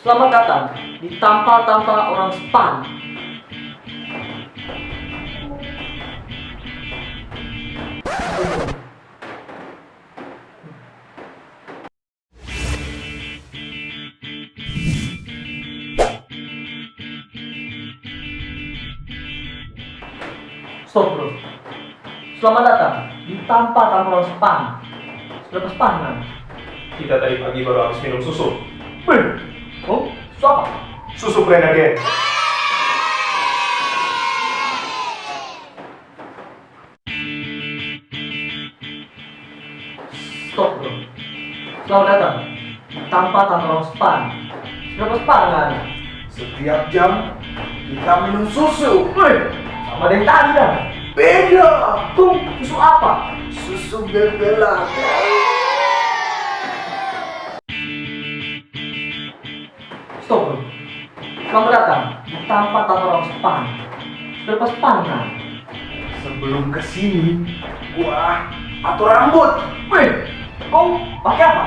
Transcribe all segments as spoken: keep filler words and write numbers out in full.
Selamat datang di Tampa-Tampa Orang Span. Stop, bro. Selamat datang di Tampa-Tampa Orang Span. Sudah pas pangan. Kita tadi pagi baru habis minum susu. Wih, oh, susu apa? Susu Grenadine. Stop, bro. Selamat datang di Tampa-Tampa Orang Span. Sudah pas pangan. Setiap jam kita minum susu. Woi, sama deng tadi dang. Beda. Kong, susu apa? Susu bebelat. Stop, bro. Selamat datang di Tampa-Tampa Orang Span. Sudah pas pangan. Sebelum ke sini, gua ator rambut. Weh, kong pake apa?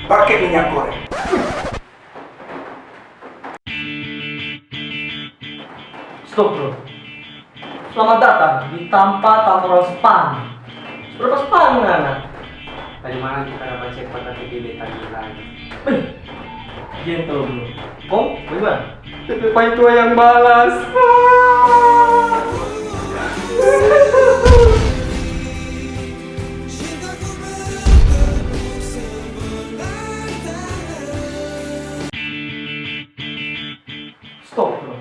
Pake minyak goreng. Stop, bro. Selamat datang di Tampa-Tampa Orang Span. Sudah pas pangan. Tadi malam kita dapat chat pakai T P B tadi lagi. Wih, gentle, bro. Kong, bagaimana? T P P itu yang balas. Stop, bro.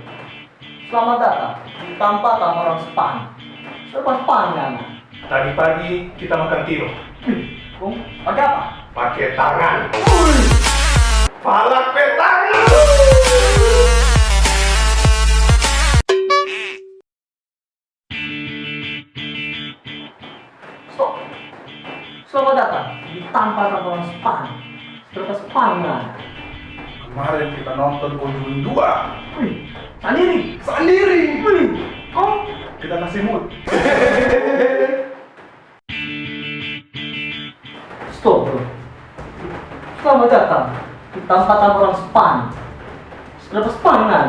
Selamat datang di Tampa-Tampa Orang Span. Sudah pas pangan. Tadi pagi kita makan tiro. Wih, kong pake apa? Pake tangan. Palak pe tangan. Stop. Selamat datang di Tampa-Tampa Orang Span. Sudah pas pangan. Kemarin kita nonton Conjuring dua. Wih, sandiri? Sandiri. Wih, kong? Kita kasih mood. Stop, bro. Selamat datang di Tampa-Tampa Orang Span. Sudah pas pangan.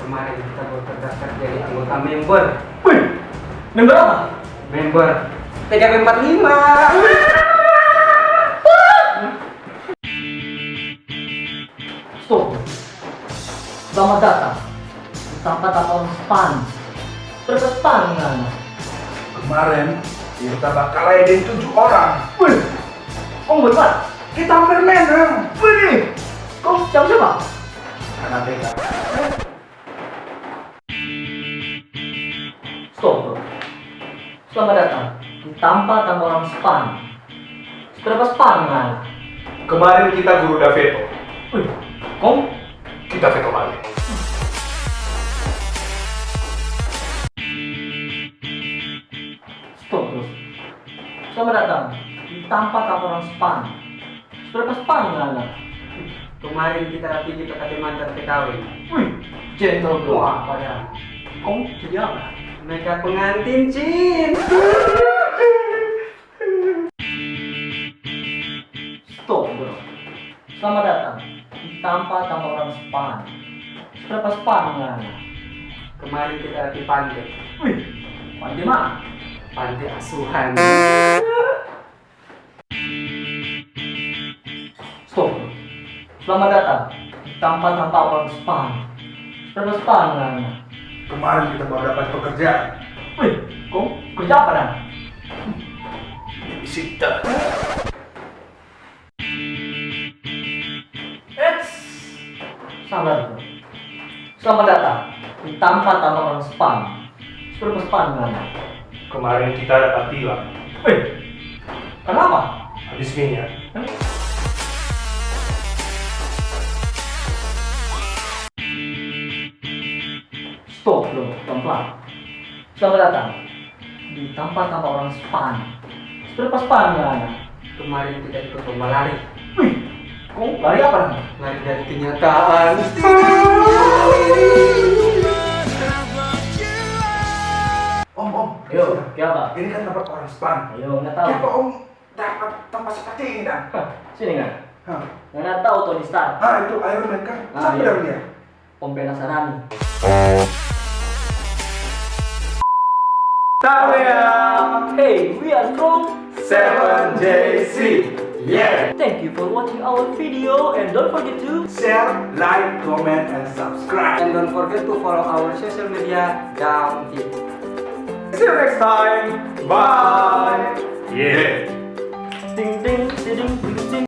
Kemarin kita baru terdaftar jadi anggota member. Wih, member apa? Member T K P empat lima. Stop. Selamat datang di Tampa-Tampa Orang Span. Sudah pas pangan. Kemarin kita bakal deng tujuh orang. Wih, kong bagaimana? Kita hampir menang. Wih, kong siapa-siapa? Anak beta. Stop, bro. Selamat datang di Tampa-Tampa Orang Span. Sudah pas pangan. Kemarin kita guru da veto. Wih, kong? Kita veto balik. Stop, bro. Selamat datang di Tampa-Tampa Orang Span. Sudah pas pangan. Kemarin kita da pigi pake mantan T K W. Wih, gentle, bro. Wah, apa ya? Kong jadi apa? Mereka pengantin, Cin. Stop, bro. Selamat datang di Tampa-Tampa Orang Span. Sudah pas pangan. Kemarin kita da pi pante. Wih, pante mana? Pante asuhan. Stop. Selamat datang di Tampa-Tampa Orang Span. Sudah pas pangan. Kemarin kita baru dapat pekerjaan. Wih, kong kerja apa dang? Babysitter. Eits, sabar, bro. Selamat datang di Tampa-Tampa Orang Span. Sudah pas pangan. Kemarin kita dapat tilang. Weh, kenapa? Habis minyak. Hah? Stop, bro, pelan-pelan. Selamat datang di Tampa-Tampa Orang Span. Sudah pas pangan. Kemarin kita ikut lomba lari. Wih, kong lari apa, dang? Lari dari kenyataan. Om, om. Yo, kiapa? Ini kan tempat orang span. Yo, nggak tahu. Kiapa om dapat tempat seperti ini, dang? Hah, sini, nggak? Hah? Ngana tahu Tony Stark? Ah, itu Iron Man kan? Ah, Siapa iya. bilang dia? Pembela Sarani. Tau ya. Hey, we are from Seven J C. Yeah. Thank you for watching our video and don't forget to Share, like, comment, and subscribe. And don't forget to follow our social media down here. See you next time. Bye. Yeah. Ding ding ding ding ding.